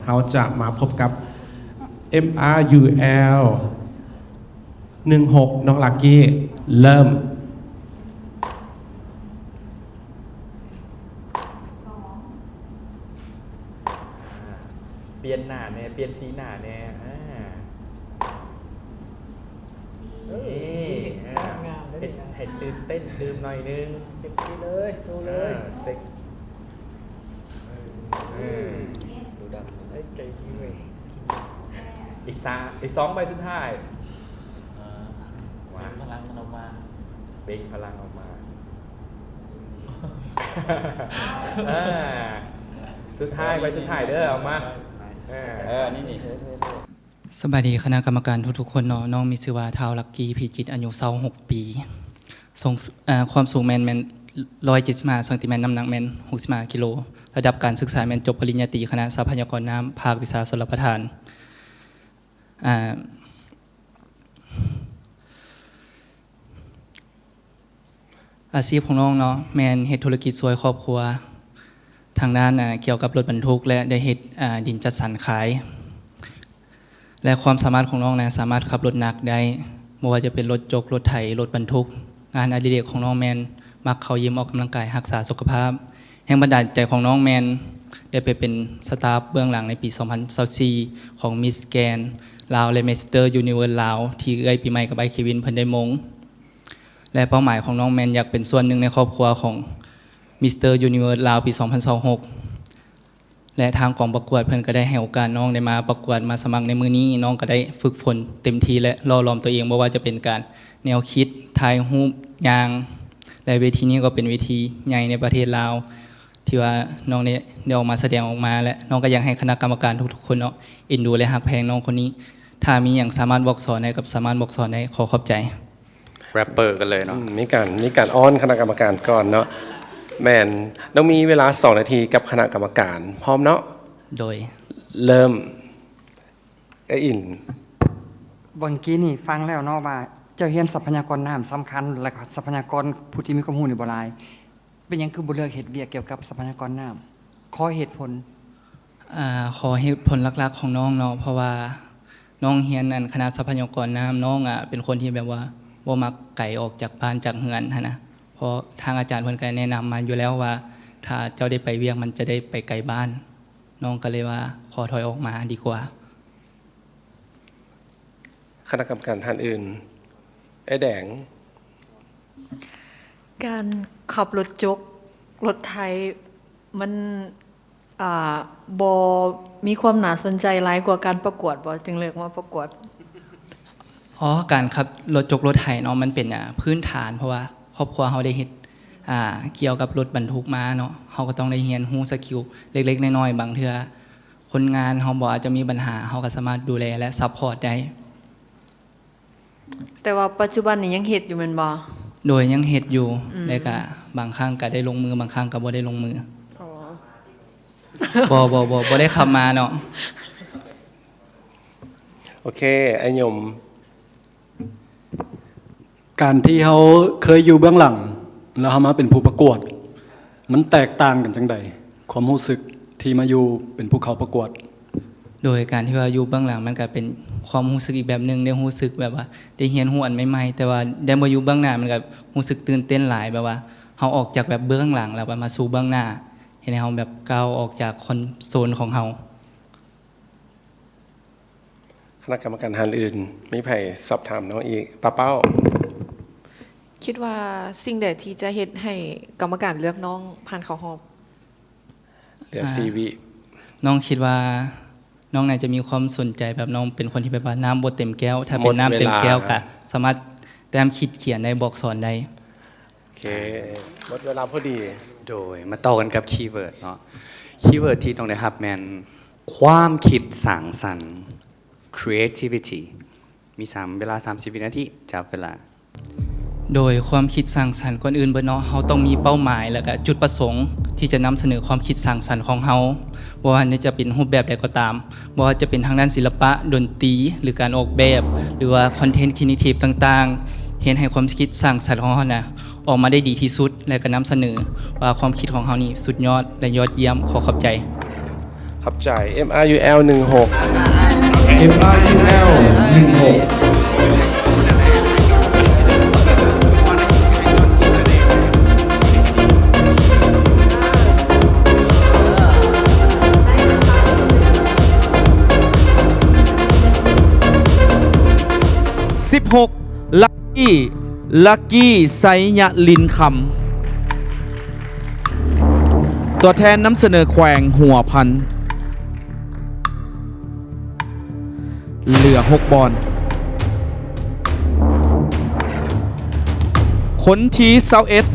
ເຮົາຈະມາພົບກັບ ເອັມອາຢູແອລ ໜຶ່ງຫົກ ນ້ອງລັກກີ້ ເລີ່ມ. ປ່ຽນໜ້າແດ່ ປ່ຽນສີໜ້າແດ່ ອາ ເອີ ນີ້ ນີ້ ອ່າ ງາມເດ້ ເຮັດໃຫ້ຕື່ນເຕັ້ນຕື່ມໜ້ອຍໜຶ່ງ ເຊັກຊີເລີຍ ໂຊເລີຍ ເຊັກ ເອີ ເອີ ດູດັນ ເອີ ໃຈດີເວີຍ ອີກສາມ ອີກສອງໃບສຸດທ້າຍ ອ່າ ວ່າ ເປັນພະລັງມັນອອກມາ ເປັນພະລັງອອກມາ ອ່າ ສຸດທ້າຍ ໃບສຸດທ້າຍເດີ ເອົາມາ ເອີ ເອີ ນີ້ໆ ສະບາຍດີຄະນະກຳມະການທຸກໆຄົນເນາະ, ນ້ອງມີຊື່ວ່າ ທ້າວ ລັກກີ້ ພີຈິດ ອາຍຸ ຊາວຫົກປີ, ສູງ ເອີ ຄວາມສູງແມ່ນ ແມ່ນ ຮ້ອຍເຈັດສິບຫ້າ ຊັງຕີແມັດ, ນ້ຳໜັກແມ່ນ ຫົກສິບຫ້າ ກິໂລ, ລະດັບການສຶກສາແມ່ນຈົບປະລິນຍາຕີຄະນະຊັບພະຍາກອນນ້ຳ ພາກວິຊາຊົນລະປະທານ. ອາ ອາຊີບຂອງນ້ອງເນາະ ແມ່ນເຮັດທຸລະກິດຊ່ວຍຄອບຄົວ ທາງດ້ານ ອາ ກ່ຽວກັບລົດບັນທຸກ ແລະ ໄດ້ເຮັດ ອາ ດິນຈັດສັນຂາຍ ແລະ ຄວາມສາມາດຂອງນ້ອງນະ ສາມາດຂັບລົດໜັກໄດ້ ບໍ່ວ່າຈະເປັນລົດຈົກ, ລົດໄຖ, ລົດບັນທຸກ. ງານອະດິເລກຂອງນ້ອງແມ່ນມັກເຂົ້າຢິມອອກກຳລັງກາຍ, ຮັກສາສຸຂະພາບ. ແຮງບັນດານໃຈຂອງນ້ອງແມ່ນໄດ້ໄປເປັນສະຕາຟເບື້ອງຫຼັງໃນປີສອງພັນຊາວສີ່ ຂອງມິສແກຣນລາວ ແລະ ມິສເຕີຢູນິເວີສລາວ ທີ່ເອື້ອຍປີໃໝ່ກັບອ້າຍເຄວິນເພິ່ນໄດ້ມົງ ແລະ ເປົ້າໝາຍຂອງນ້ອງແມ່ນຢາກເປັນສ່ວນໜຶ່ງໃນຄອບຄົວຂອງມິສເຕີຢູນິເວີສລາວປີສອງພັນຊາວຫົກ ແລະ ທາງກອງປະກວດເພິ່ນກໍໄດ້ໃຫ້ໂອກາດນ້ອງໄດ້ມາປະກວດ ມາສະໝັກໃນມື້ນີ້. ນ້ອງກໍໄດ້ຝຶກຝົນເຕັມທີ່ ແລະ ຫຼໍ່ຫຼອມຕົວເອງ, ບໍ່ວ່າຈະເປັນການແນວຄິດ, ຖ່າຍຮູບ, ຍ່າງ ແລະ ເວທີນີ້ກໍເປັນເວທີໃຫຍ່ໃນປະເທດລາວ ທີ່ວ່ານ້ອງໄດ້ ໄດ້ອອກມາສະແດງອອກມາ ແລະ ນ້ອງກໍຢາກໃຫ້ຄະນະກຳມະການທຸກໆຄົນເນາະ ເອັນດູ ແລະ ຮັກແພງນ້ອງຄົນນີ້. ຖ້າມີຫຍັງສາມາດບອກສອນໄດ້ ກໍສາມາດບອກສອນໄດ້. ຂໍຂອບໃຈ. ແຣັບເປີກັນເລີຍເນາະ. ອືມ ມີການ ມີການອ້ອນຄະນະກຳມະການກ່ອນເນາະ. ແມ່ນ. ນ້ອງມີເວລາສອງນາທີກັບຄະນະກຳມະການ. ພ້ອມເນາະ? ໂດຍ. ເລີ່ມ. ເອື້ອຍອິນ. ຫວ່າງກີ້ນີ້ຟັງແລ້ວເນາະວ່າ ເຈົ້າຮຽນຊັບພະຍາກອນນ້ຳສຳຄັນ ແລະ ກໍຊັບພະຍາກອນຜູ້ທີ່ມີຄວາມຮູ້ນີ້ບໍ່ຫຼາຍ. ເປັນຫຍັງຄືບໍ່ເລືອກເຮັດວຽກກ່ຽວກັບຊັບພະຍາກອນນ້ຳ? ຂໍເຫດຜົນ. ອ່າ ຂໍເຫດຜົນຫຼັກໆຂອງນ້ອງເນາະ ເພາະວ່ານ້ອງຮຽນ ອັນ ຄະນະຊັບພະຍາກອນນ້ຳ, ນ້ອງ ອາ ເປັນຄົນທີ່ແບບວ່າບໍ່ມັກໄກອອກຈາກບ້ານຈາກເຮືອນຫັ້ນນະ. ເພາະທາງອາຈານເພິ່ນກໍແນະນຳມາຢູ່ແລ້ວວ່າ ຖ້າເຈົ້າໄດ້ໄປວຽກ ມັນຈະໄດ້ໄປໄກບ້ານ. ນ້ອງກໍເລີຍວ່າຂໍຖອຍອອກມາດີກວ່າ. ຄະນະກຳມະການທ່ານອື່ນ. ອ້າຍແດງ. ການຂັບລົດຈົກ, ລົດໄຖ ມັນ ອ່າ ບໍ່ມີຄວາມໜ້າສົນໃຈຫຼາຍກວ່າການປະກວດບໍ? ຈຶ່ງເລືອກມາປະກວດ. ອໍ ການຂັບລົດຈົກລົດໄຖເນາະ ມັນເປັນ ອາ ພື້ນຖານ ເພາະວ່າຄອບຄົວເຮົາໄດ້ເຮັດ ອາ ກ່ຽວກັບລົດບັນທຸກມາເນາະ, ເຮົາກໍຕ້ອງໄດ້ຮຽນຮູ້ສະກິວເລັກໆນ້ອຍໆ. ບາງເທື່ອຄົນງານເຮົາບໍ່ອາດຈະມີບັນຫາ ເຮົາກໍສາມາດດູແລ ແລະ ຊັບພອດໄດ້. ແຕ່ວ່າປັດຈຸບັນນີ້ຍັງເຮັດຢູ່ແມ່ນບໍ່? ໂດຍ ຍັງເຮັດຢູ່. ອືມ ແລະກະບາງຄັ້ງກະໄດ້ລົງມື ບາງຄັ້ງກະບໍ່ໄດ້ລົງມື. ອໍ ບໍ່ ບໍ່ ບໍ່ ບໍ່ໄດ້ຂັບມາເນາະ. ໂອເຄ ອ້າຍຍົມ. ການທີ່ເຮົາເຄີຍຢູ່ເບື້ອງຫຼັງ ແລ້ວເຮົາມາເປັນຜູ້ປະກວດ ມັນແຕກຕ່າງກັນຈັ່ງໃດ? ຄວາມຮູ້ສຶກທີ່ມາຢູ່ເປັນຜູ້ເຂົ້າປະກວດ. ໂດຍການທີ່ວ່າຢູ່ເບື້ອງຫຼັງ ມັນກະເປັນຄວາມຮູ້ສຶກອີກແບບໜຶ່ງ, ໄດ້ຮູ້ສຶກແບບວ່າໄດ້ຮຽນຮູ້ອັນໃໝ່ໆ, ແຕ່ວ່າໄດ້ມາຢູ່ເບື້ອງໜ້າ ມັນກະຮູ້ສຶກຕື່ນເຕັ້ນຫຼາຍ, ແບບວ່າເຮົາອອກຈາກແບບເບື້ອງຫຼັງ ແລ້ວແບບມາສູ່ເບື້ອງໜ້າ ເຮັດໃຫ້ເຮົາແບບກ້າວອອກຈາກຄອມໂຊນຂອງເຮົາ. ຄະນະກຳມະການທ່ານອື່ນ ມີໃຜສອບຖາມນ້ອງອີກ? ປ້າເປົ້າ. ຄິດວ່າສິ່ງໃດທີ່ຈະເຮັດໃຫ້ກຳມະການເລືອກນ້ອງຜ່ານເຂົ້າຮອບ? ເຫຼືອ ອ່າ ສີ່ວິ. ນ້ອງຄິດວ່ານ້ອງໜ້າຈະມີຄວາມສົນໃຈ ແບບນ້ອງເປັນຄົນທີ່ແບບວ່ານ້ຳບໍ່ເຕັມແກ້ວ, ຖ້າເປັນນ້ຳເຕັມແກ້ວ ໝົດເວລາ ກະສາມາດແຕ້ມຂີດຂຽນໄດ້, ບອກສອນໄດ້. ໂອເຄ ໝົດເວລາພໍດີ. ໂດຍ ມາຕໍ່ກັນກັບຄີເວີດເນາະ. ຄີເວີດທີ່ຕ້ອງໄດ້ຮັບແມ່ນ ຄວາມຄິດສ້າງສັນ creativity. ມີສາມ ເວລາສາມສິບວິນາທີ ຈັບເວລາ. ໂດຍຄວາມຄິດສ້າງສັນ ກ່ອນອື່ນເບີດເນາະ ເຮົາຕ້ອງມີເປົ້າໝາຍ ແລະກະຈຸດປະສົງທີ່ຈະນຳສະເໜີຄວາມຄິດສ້າງສັນຂອງເຮົາ, ບໍ່ວ່າຈະເປັນຮູບແບບໃດກໍຕາມ, ບໍ່ວ່າຈະເປັນທາງດ້ານສິລະປະ, ດົນຕີ ຫຼື ການອອກແບບ ຫຼືວ່າ content creative ຕ່າງໆ, ເຮັດໃຫ້ຄວາມຄິດສ້າງສັນຂອງເຮົານະ ອອກມາໄດ້ດີທີ່ສຸດ ແລະກະນຳສະເໜີວ່າຄວາມຄິດຂອງເຮົານີ້ສຸດຍອດ ແລະ ຍອດຢ້ຽມ. ຂໍຂອບໃຈ. ເຂົ້ ขอบใจ เอ็มอาร์ยูแอล หนึ่งหก เอ็มอาร์ยูแอล หนึ่งหก ສິບຫົກ ລັກກີ້ ລັກກີ້ ໄຊຍະລິນຄຳ ຕົວແທນນຳສະເໜີແຂວງຫົວພັນ ເຫຼືອຫົກບ່ອນ. ຄົນທີຊາວເອັດ